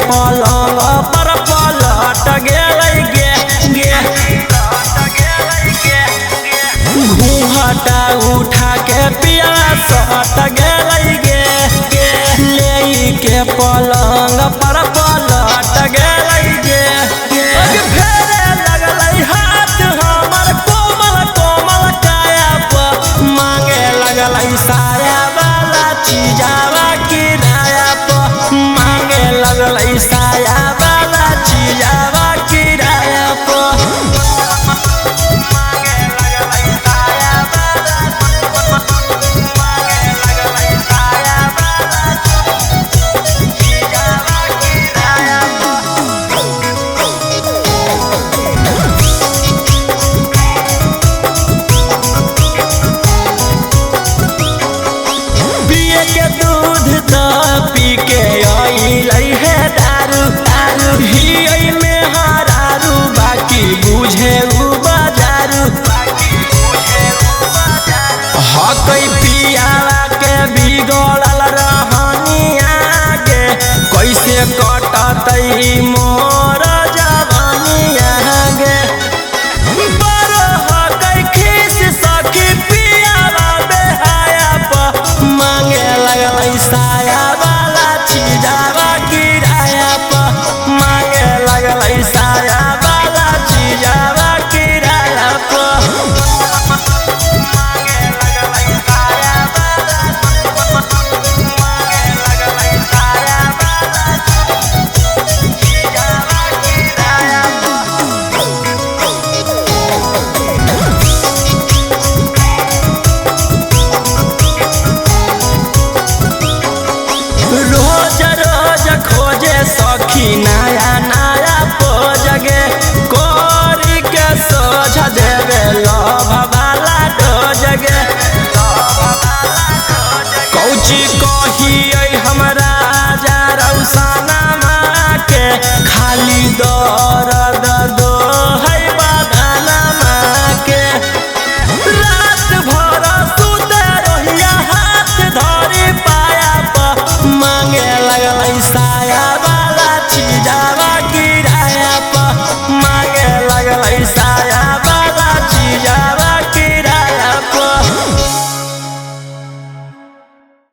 पलंग पर पलट गेलै गे गे। घूंघटा उठा के पिया सट गेलै गे गे। ले के पलंग पर पलट गेलै गे गे। फेरे लगलै हाथ हमर कोमल कोमल काया पर, मांगे लगलै साया वाला चीजावा किराया पर, मांगे लगलै साया वाला चीजावा किराया पर। पिए के दूध त पी के अइलै हे दारू दारू, हियै में हरारू बाकी बुझे उ बजारू। हकै पियावा के बिगड़ल रहनिया गे, कैसे कटतै मोर